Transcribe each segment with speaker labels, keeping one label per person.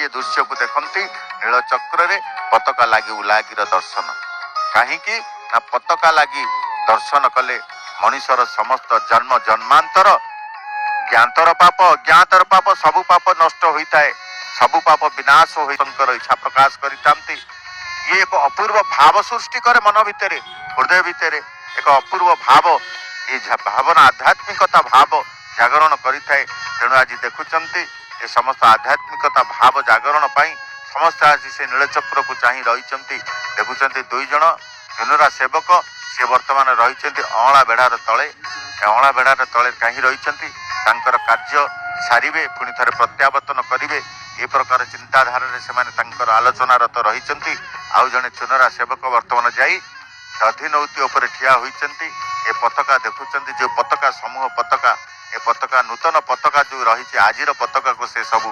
Speaker 1: ଗୋଟିଏ ଦୃଶ୍ୟକୁ ଦେଖନ୍ତି, ନୀଳଚକ୍ରରେ ପତାକା ଲାଗି ଉଲାଗିର ଦର୍ଶନ। କାହିଁକି ନା ପତାକା ଲାଗି ଦର୍ଶନ କଲେ ମଣିଷର ସମସ୍ତ ଜନ୍ମ ଜନ୍ମାନ୍ତର ଜ୍ଞାତର ପାପ, ଅଜ୍ଞାତର ପାପ, ସବୁ ପାପ ନଷ୍ଟ ହୋଇଥାଏ, ସବୁ ପାପ ବିନାଶ ହୋଇ ତାଙ୍କର ଇଚ୍ଛା ପ୍ରକାଶ କରିଥାନ୍ତି। ଇଏ ଏକ ଅପୂର୍ବ ଭାବ ସୃଷ୍ଟି କରେ ମନ ଭିତରେ, ହୃଦୟ ଭିତରେ ଏକ ଅପୂର୍ବ ଭାବ। ଏ ଭାବନା ଆଧ୍ୟାତ୍ମିକତା ଭାବ ଜାଗରଣ କରିଥାଏ। ତେଣୁ ଆଜି ଦେଖୁଛନ୍ତି, ଏ ସମସ୍ତ ଆଧ୍ୟାତ୍ମିକତା ଭାବ ଜାଗରଣ ପାଇଁ ସମସ୍ତେ ଆଜି ସେ ନୀଳଚକ୍ରକୁ ଚାହିଁ ରହିଛନ୍ତି। ଦେଖୁଛନ୍ତି, 2 ଜଣ ଚୁନରା ସେବକ ସେ ବର୍ତ୍ତମାନ ରହିଛନ୍ତି ଅଁଳା ବେଢ଼ାର ତଳେ। ଏ ଅଁଳା ବେଢ଼ାର ତଳେ କାହିଁ ରହିଛନ୍ତି? ତାଙ୍କର କାର୍ଯ୍ୟ ସାରିବେ, ପୁଣି ଥରେ ପ୍ରତ୍ୟାବର୍ତ୍ତନ କରିବେ, ଏ ପ୍ରକାର ଚିନ୍ତାଧାରାରେ ସେମାନେ ତାଙ୍କର ଆଲୋଚନାରତ ରହିଛନ୍ତି। ଆଉ ଜଣେ ଚୁନରା ସେବକ ବର୍ତ୍ତମାନ ଯାଇ ଦଧିନଉତି ଉପରେ ଠିଆ ହୋଇଛନ୍ତି। ଏ ପତାକା ଦେଖୁଛନ୍ତି, ଯେଉଁ ପତାକା ସମୂହ ପତାକା, ଏ ପତାକା ନୂତନ ପତାକା ଯେଉଁ ରହିଛି, ଆଜିର ପତାକାକୁ ସେ ସବୁ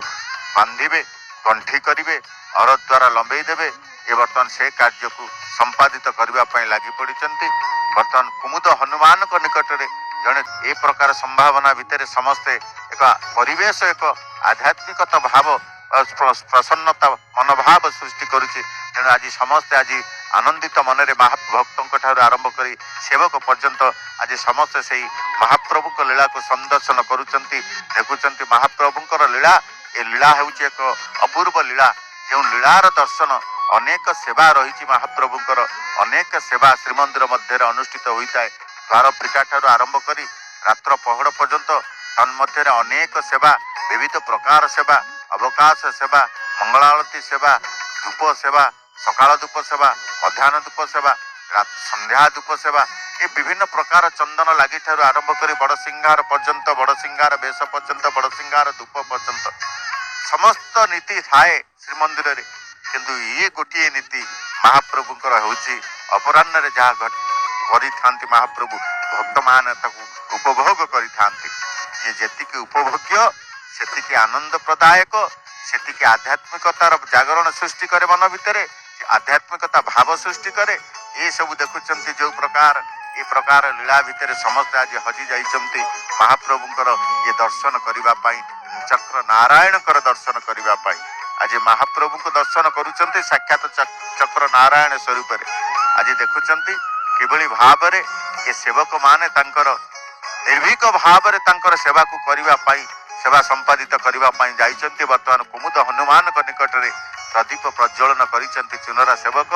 Speaker 1: ବାନ୍ଧିବେ, ଗଣ୍ଠି କରିବେ, ଅର ଦ୍ୱାରା ଲମ୍ବେଇ ଦେବେ। ଏ ବର୍ତ୍ତମାନ ସେ କାର୍ଯ୍ୟକୁ ସମ୍ପାଦିତ କରିବା ପାଇଁ ଲାଗି ପଡ଼ିଛନ୍ତି। ବର୍ତ୍ତମାନ କୁମୁଦ ହନୁମାନଙ୍କ ନିକଟରେ ଜଣେ ଏ ପ୍ରକାର ସମ୍ଭାବନା ଭିତରେ ସମସ୍ତେ ଏକ ପରିବେଶ, ଏକ ଆଧ୍ୟାତ୍ମିକତା ଭାବ, ପ୍ରସନ୍ନତା ମନୋଭାବ ସୃଷ୍ଟି କରୁଛି। ତେଣୁ ଆଜି ସମସ୍ତେ ଆଜି ଆନନ୍ଦିତ ମନରେ ମହାଭକ୍ତଙ୍କ ଠାରୁ ଆରମ୍ଭ କରି ସେବକ ପର୍ଯ୍ୟନ୍ତ ଆଜି ସମସ୍ତେ ସେଇ ମହାପ୍ରଭୁଙ୍କ ଲୀଳାକୁ ସନ୍ଦର୍ଶନ କରୁଛନ୍ତି। ଦେଖୁଛନ୍ତି ମହାପ୍ରଭୁଙ୍କର ଲୀଳା। ଏ ଲୀଳା ହେଉଛି ଏକ ଅପୂର୍ବ ଲୀଳା, ଯେଉଁ ଲୀଳାର ଦର୍ଶନ ଅନେକ ସେବା ରହିଛି। ମହାପ୍ରଭୁଙ୍କର ଅନେକ ସେବା ଶ୍ରୀମନ୍ଦିର ମଧ୍ୟରେ ଅନୁଷ୍ଠିତ ହୋଇଥାଏ। ଦ୍ୱାର ଫିଟା ଠାରୁ ଆରମ୍ଭ କରି ରାତ୍ର ପହଡ଼ ପର୍ଯ୍ୟନ୍ତ ତନ୍ମଧ୍ୟରେ ଅନେକ ସେବା, ବିବିଧ ପ୍ରକାର ସେବା, ଅବକାଶ ସେବା, ମଙ୍ଗଳ ଆଳତୀ ସେବା, ଧୂପ ସେବା, ସକାଳ ଧୂପ ସେବା, ମଧ୍ୟାହ୍ନ ଧୂପ ସେବା, ସନ୍ଧ୍ୟା ଧୂପ ସେବା, ଏ ବିଭିନ୍ନ ପ୍ରକାର ଚନ୍ଦନ ଲାଗି ଠାରୁ ଆରମ୍ଭ କରି ବଡ଼ ସିଂହାର ପର୍ଯ୍ୟନ୍ତ, ବଡ଼ ସିଂହାର ବେଶ ପର୍ଯ୍ୟନ୍ତ, ବଡ଼ ସିଂହାର ଧୂପ ପର୍ଯ୍ୟନ୍ତ ସମସ୍ତ ନୀତି ଥାଏ ଶ୍ରୀମନ୍ଦିରରେ। କିନ୍ତୁ ଇଏ ଗୋଟିଏ ନୀତି ମହାପ୍ରଭୁଙ୍କର ହେଉଛି ଅପରାହ୍ନରେ ଯାହା କରିଥାନ୍ତି ମହାପ୍ରଭୁ, ଭକ୍ତମାନେ ତାକୁ ଉପଭୋଗ କରିଥାନ୍ତି। ଇଏ ଯେତିକି ଉପଭୋଗ୍ୟ, ସେତିକି ଆନନ୍ଦ ପ୍ରଦାୟକ, ସେତିକି ଆଧ୍ୟାତ୍ମିକତାର ଜାଗରଣ ସୃଷ୍ଟି କରେ, ମନ ଭିତରେ ଆଧ୍ୟାତ୍ମିକତା ଭାବ ସୃଷ୍ଟି କରେ। ଏସବୁ ଦେଖୁଛନ୍ତି, ଯୋଉ ପ୍ରକାର ଏ ପ୍ରକାର ଲୀଳା ଭିତରେ ସମସ୍ତେ ଆଜି ହଜି ଯାଇଛନ୍ତି ମହାପ୍ରଭୁଙ୍କର ଇଏ ଦର୍ଶନ କରିବା ପାଇଁ, ଚକ୍ର ନାରାୟଣଙ୍କର ଦର୍ଶନ କରିବା ପାଇଁ। ଆଜି ମହାପ୍ରଭୁଙ୍କୁ ଦର୍ଶନ କରୁଛନ୍ତି ସାକ୍ଷାତ ଚକ୍ର ନାରାୟଣ ସ୍ୱରୂପରେ। ଆଜି ଦେଖୁଛନ୍ତି କିଭଳି ଭାବରେ ଏ ସେବକମାନେ ତାଙ୍କର ନିର୍ଭୀକ ଭାବରେ ତାଙ୍କର ସେବାକୁ କରିବା ପାଇଁ, ସେବା ସମ୍ପାଦିତ କରିବା ପାଇଁ ଯାଇଛନ୍ତି। ବର୍ତ୍ତମାନ କୁମୁଦ ହନୁମାନଙ୍କ ନିକଟରେ ପ୍ରଦୀପ ପ୍ରଜ୍ୱଳନ କରିଛନ୍ତି ଚୁନରା ସେବକ।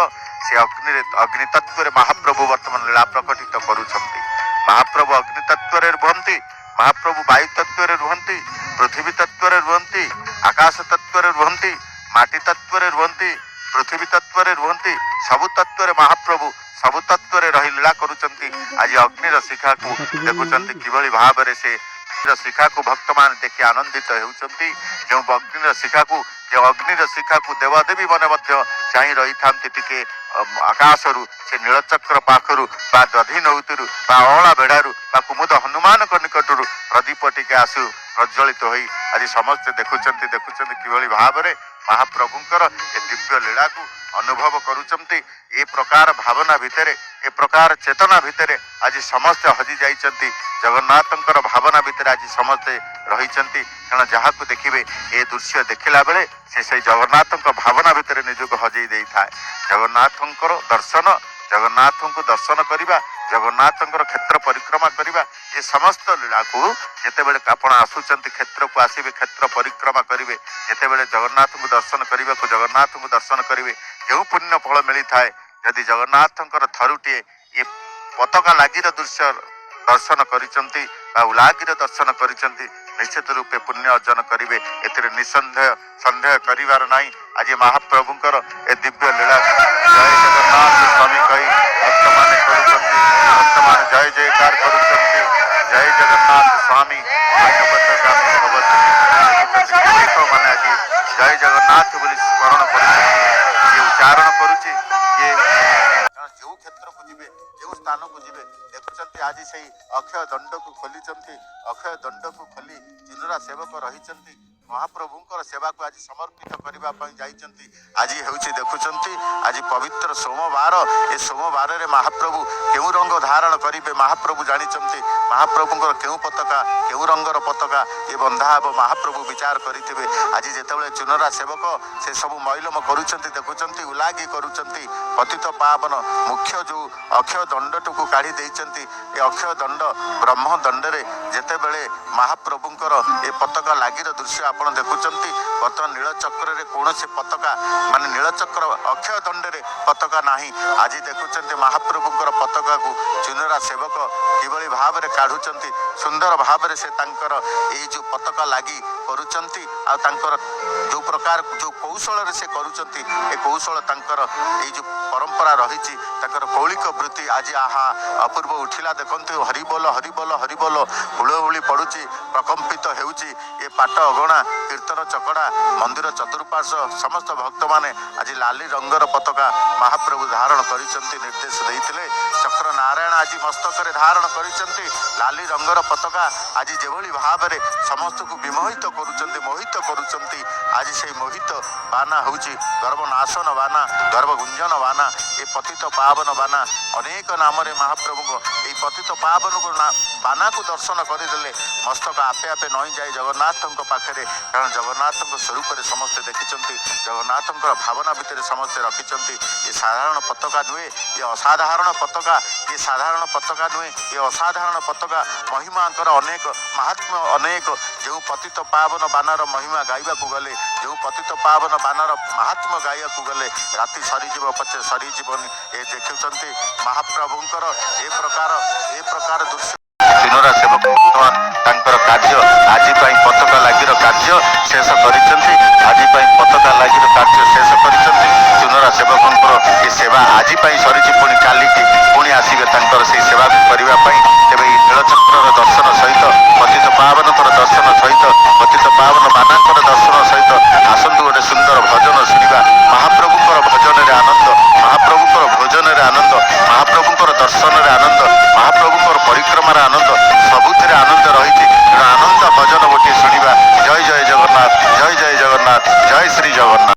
Speaker 1: ସେ ଅଗ୍ନିରେ, ଅଗ୍ନି ତତ୍ତ୍ୱରେ ମହାପ୍ରଭୁ ବର୍ତ୍ତମାନ ଲୀଳା ପ୍ରକଟିତ କରୁଛନ୍ତି। ମହାପ୍ରଭୁ ଅଗ୍ନି ତତ୍ତ୍ୱରେ ରୁହନ୍ତି, ମହାପ୍ରଭୁ ବାୟୁ ତତ୍ତ୍ୱରେ ରୁହନ୍ତି, ପୃଥିବୀ ତତ୍ତ୍ୱରେ ରୁହନ୍ତି, ଆକାଶ ତତ୍ତ୍ୱରେ ରୁହନ୍ତି, ମାଟି ତତ୍ତ୍ୱରେ ରୁହନ୍ତି, ପୃଥିବୀ ତତ୍ତ୍ୱରେ ରୁହନ୍ତି। ସବୁ ତତ୍ତ୍ୱରେ ମହାପ୍ରଭୁ ସବୁ ତତ୍ତ୍ୱରେ ରହି ଲୀଳା କରୁଛନ୍ତି। ଆଜି ଅଗ୍ନିର ଶିଖାକୁ ଦେଖୁଛନ୍ତି, କିଭଳି ଭାବରେ ସେ ଅଗ୍ନିର ଶିଖାକୁ ଭକ୍ତମାନେ ଦେଖି ଆନନ୍ଦିତ ହେଉଛନ୍ତି। ଯେଉଁ ଅଗ୍ନିର ଶିଖାକୁ ଦେବାଦେବୀ ମାନେ ମଧ୍ୟ ଚାହିଁ ରହିଥାନ୍ତି, ଟିକେ ଆକାଶରୁ ସେ ନୀଳଚକ୍ର ପାଖରୁ ବା ଦଧିନଉତିରୁ ବା ଅଁଳା ବେଢ଼ାରୁ ବା କୁମୁଦ ହନୁମାନଙ୍କ ନିକଟରୁ ପ୍ରଦୀପ ଟିକେ ଆସୁ ପ୍ରଜ୍ୱଳିତ ହୋଇ। ଆଜି ସମସ୍ତେ ଦେଖୁଛନ୍ତି, ଦେଖୁଛନ୍ତି କିଭଳି ଭାବରେ ମହାପ୍ରଭୁଙ୍କର ଏ ଦିବ୍ୟ ଲୀଳାକୁ ଅନୁଭବ କରୁଛନ୍ତି। ଏ ପ୍ରକାର ଭାବନା ଭିତରେ, ଏ ପ୍ରକାର ଚେତନା ଭିତରେ ଆଜି ସମସ୍ତେ ହଜି ଯାଇଛନ୍ତି। ଜଗନ୍ନାଥଙ୍କର ଭାବନା ଭିତରେ ଆଜି ସମସ୍ତେ ରହିଛନ୍ତି। କାରଣ ଯାହାକୁ ଦେଖିବେ, ଏ ଦୃଶ୍ୟ ଦେଖିଲା ବେଳେ ସେ ସେଇ ଜଗନ୍ନାଥଙ୍କ ଭାବନା ଭିତରେ ନିଜକୁ ହଜେଇ ଦେଇଥାଏ। ଜଗନ୍ନାଥଙ୍କର ଦର୍ଶନ, ଜଗନ୍ନାଥଙ୍କୁ ଦର୍ଶନ କରିବା, ଜଗନ୍ନାଥଙ୍କର କ୍ଷେତ୍ର ପରିକ୍ରମା କରିବା, ଏ ସମସ୍ତ ଲୀଳାକୁ ଯେତେବେଳେ ଆପଣ ଆସୁଛନ୍ତି, କ୍ଷେତ୍ରକୁ ଆସିବେ, କ୍ଷେତ୍ର ପରିକ୍ରମା କରିବେ, ଯେତେବେଳେ ଜଗନ୍ନାଥଙ୍କୁ ଦର୍ଶନ କରିବାକୁ, ଜଗନ୍ନାଥଙ୍କୁ ଦର୍ଶନ କରିବେ, ଯେଉଁ ପୁଣ୍ୟ ଫଳ ମିଳିଥାଏ, ଯଦି ଜଗନ୍ନାଥଙ୍କର ଥରୁଟିଏ ଏ ପତାକା ଲାଗିର ଦୃଶ୍ୟ ଦର୍ଶନ କରିଛନ୍ତି ବା ଉଲାଗିର ଦର୍ଶନ କରିଛନ୍ତି, ନିଶ୍ଚିତ ରୂପେ ପୁଣ୍ୟ ଅର୍ଜନ କରିବେ। ଏଥିରେ ନିଃସନ୍ଦେହ, ସନ୍ଦେହ କରିବାର ନାହିଁ। ଆଜି ମହାପ୍ରଭୁଙ୍କର ଏ ଦିବ୍ୟ ଲୀଳାକୁ ଜୟ ଜଗନ୍ନାଥ ସ୍ୱାମୀ କହି ଭକ୍ତମାନେ କରୁଛନ୍ତି। ଭକ୍ତମାନେ ଜୟ ଜୟକାର କରୁଛନ୍ତି। ଜୟ ଜଗନ୍ନାଥ ସ୍ୱାମୀ ନୟନପଥଗାମୀ ଭବତୁମେ। ମାନେ ଆଜି ଜୟ ଜଗନ୍ନାଥ ବୋଲି ସ୍ମରଣ କରୁଛନ୍ତି। କିଏ ଉଚ୍ଚାରଣ କରୁଛି, କିଏ ଯେଉଁ କ୍ଷେତ୍ରକୁ ଯିବେ, ଯେଉଁ ସ୍ଥାନକୁ ଯିବେ। ଦେଖୁଛନ୍ତି, ଆଜି ସେଇ ଅକ୍ଷୟ ଦଣ୍ଡକୁ ଖୋଲିଛନ୍ତି। ଅକ୍ଷୟ ଦଣ୍ଡକୁ ଖୋଲି ଚୁନରା ସେବକ ରହିଛନ୍ତି। ମହାପ୍ରଭୁଙ୍କର ସେବାକୁ ଆଜି ସମର୍ପିତ କରିବା ପାଇଁ ଯାଇଛନ୍ତି। ଆଜି ହେଉଛି, ଦେଖୁଛନ୍ତି, ଆଜି ପବିତ୍ର ସୋମବାର। ଏ ସୋମବାରରେ ମହାପ୍ରଭୁ କେଉଁ ରଙ୍ଗ ଧାରଣ କରିବେ ମହାପ୍ରଭୁ ଜାଣିଛନ୍ତି। ମହାପ୍ରଭୁଙ୍କର କେଉଁ ପତାକା, କେଉଁ ରଙ୍ଗର ପତାକା ଏ ବନ୍ଧା ହେବ ମହାପ୍ରଭୁ ବିଚାର କରିଥିବେ। ଆଜି ଯେତେବେଳେ ଚୁନରା ସେବକ ସେ ସବୁ ମଇଲମ କରୁଛନ୍ତି, ଦେଖୁଛନ୍ତି, ଉଲାଗି କରୁଛନ୍ତି, ପତିତ ପାବନ ମୁଖ୍ୟ ଯେଉଁ ଅକ୍ଷୟ ଦଣ୍ଡଟିକୁ କାଢ଼ି ଦେଇଛନ୍ତି, ଏ ଅକ୍ଷୟ ଦଣ୍ଡ ବ୍ରହ୍ମ ଦଣ୍ଡରେ ଯେତେବେଳେ ମହାପ୍ରଭୁଙ୍କର ଏ ପତାକା ଲାଗିର ଦୃଶ୍ୟ ଆପଣ ଦେଖୁଛନ୍ତି। ବର୍ତ୍ତମାନ ନୀଳଚକ୍ରରେ କୌଣସି ପତାକା, ମାନେ ନୀଳଚକ୍ର ଅକ୍ଷୟ ଦଣ୍ଡରେ ପତାକା ନାହିଁ। ଆଜି ଦେଖୁଛନ୍ତି ମହାପ୍ରଭୁଙ୍କର ପତାକାକୁ ଚୁନରା ସେବକ କିଭଳି ଭାବରେ କାଢୁଛନ୍ତି। ସୁନ୍ଦର ଭାବରେ ସେ ତାଙ୍କର ଏଇ ଯେଉଁ ପତାକା ଲାଗି କରୁଛନ୍ତି, ଆଉ ତାଙ୍କର ଯେଉଁ ପ୍ରକାର ଯେଉଁ କୌଶଳରେ ସେ କରୁଛନ୍ତି, ଏ କୌଶଳ ତାଙ୍କର ଏଇ ଯେଉଁ ପରମ୍ପରା ରହିଛି, ତାଙ୍କର କୌଳିକ ବୃତ୍ତି। ଆଜି ଆହା ଅପୂର୍ବ ଉଠିଲା, ଦେଖନ୍ତୁ, ହରିବୋଲ ହରିବୋଲ ହରିବୋଲ ହୁଳହୁଳି ପଡୁଛି, ପ୍ରକମ୍ପିତ ହେଉଛି ଏ ପାଟ ଅଗଣା, କୀର୍ତ୍ତନ ଚକଡ଼ା, ମନ୍ଦିର ଚତୁଃପାର୍ଶ୍ୱ ସମସ୍ତ ଭକ୍ତମାନେ। ଆଜି ଲାଲି ରଙ୍ଗର ପତାକା ମହାପ୍ରଭୁ ଧାରଣ କରିଛନ୍ତି, ନିର୍ଦ୍ଦେଶ ଦେଇଥିଲେ। ଚକ୍ର ନାରାୟଣ ଆଜି ମସ୍ତକରେ ଧାରଣ କରିଛନ୍ତି ଲାଲି ରଙ୍ଗର ପତାକା। ଆଜି ଯେଭଳି ଭାବରେ ସମସ୍ତଙ୍କୁ ବିମୋହିତ କରୁଛନ୍ତି, ମୋହିତ କରୁଛନ୍ତି, ଆଜି ସେଇ ମୋହିତ ବାନା ହେଉଛି ଗର୍ଭନାଶନ ବାନା, ଗର୍ଭଗୁଞ୍ଜନ ବାନା, ଏ ପତିତ ପାବନ ବାନା। ଅନେକ ନାମରେ ମହାପ୍ରଭୁଙ୍କ ଏଇ ପତିତ ପାବନକୁ ବାନାକୁ ଦର୍ଶନ କରିଦେଲେ ମସ୍ତକ ଆପେ ଆପେ ନଇଁ ଯାଏ ଜଗନ୍ନାଥଙ୍କ ପାଖରେ। କାରଣ ଜଗନ୍ନାଥଙ୍କ ସ୍ୱରୂପରେ ସମସ୍ତେ ଦେଖିଛନ୍ତି, ଜଗନ୍ନାଥଙ୍କର ଭାବନା ଭିତରେ ସମସ୍ତେ ରଖିଛନ୍ତି। ଏ ସାଧାରଣ ପତାକା ନୁହେଁ, ଏ ଅସାଧାରଣ ପତାକା। ଏ ସାଧାରଣ ପତାକା ନୁହେଁ, ଏ ଅସାଧାରଣ ପତାକା। ମହିମାଙ୍କର ଅନେକ, ମାହାତ୍ମ୍ୟ ଅନେକ। ଯେଉଁ ପତିତ ପାବନ ବାନାର ମହିମା ଗାଇବାକୁ ଗଲେ, ଯେଉଁ ପତିତ ପାବନ ବାନାର ମାହାତ୍ମ୍ୟ ଗାଇବାକୁ ଗଲେ ରାତି ସରିଯିବ ପଛେ ସରିଯିବନି। ଏ ଦେଖୁଛନ୍ତି ମହାପ୍ରଭୁଙ୍କର ଏ ପ୍ରକାର ଦୃଶ୍ୟ। ଚୁନରା ସେବକ ବର୍ତ୍ତମାନ ତାଙ୍କର କାର୍ଯ୍ୟ, ଆଜି ପାଇଁ ପତାକା ଲାଗିର କାର୍ଯ୍ୟ ଶେଷ କରିଛନ୍ତି। ଆଜି ପାଇଁ ପତାକା